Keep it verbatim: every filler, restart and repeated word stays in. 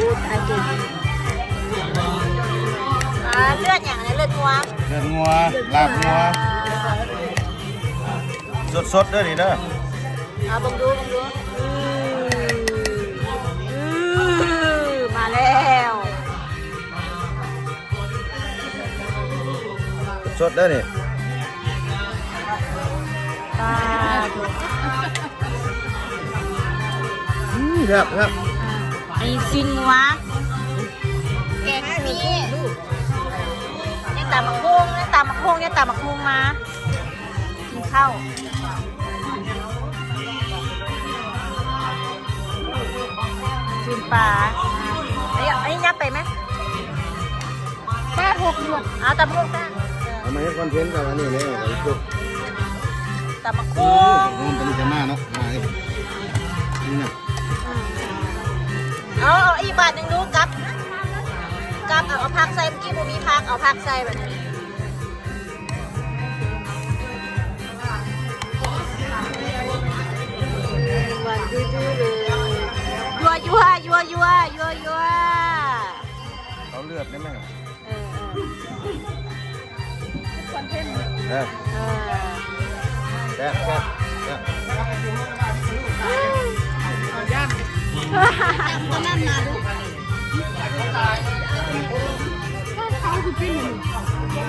อ่า เลือดอย่างไร เลือดงัว เลือดงัว ลาบงัว สดๆเด้อนี่เด้อ เอาเบิ่งดู เบิ่งดู อืม อืม มาแล้ว สดๆเด้อนี่ ปลาดุก อืม ครับ ครับ อ่า อันนี้ซีนงัว แกงมี นี่ตำบักหุ่ง นี่ตำบักหุ่ง นี่ตำบักหุ่งมา กินข้าว กินปลา อันนี้ อันนี้ยับไปไหม ปลาหกหยด เอาตำบักหุ่งจ้ะ เอามาให้คอนเทนต์กับอันนี้เลย เอาไปจุก ตำบัก อื หุ่ง มมันจะมาเนาะ มาเลย นี่นะ เอา เอาอีกบาทหนึ่งดู กับ กับ เอา เอาผักใส่ เมื่อกี้บ่มีผัก เอาผักใส่แบบนี้ หวานดื้อๆเลย ยั่วๆ ยั่วๆ ยั่วๆ เอาเลือดได้ไหม เออ เออ คอนเทนต์ เออ เออ แซ่บแซ่บแซ่บ เอาย่าง ตอนนั้นมาดู เขาคือปิ้งอยู่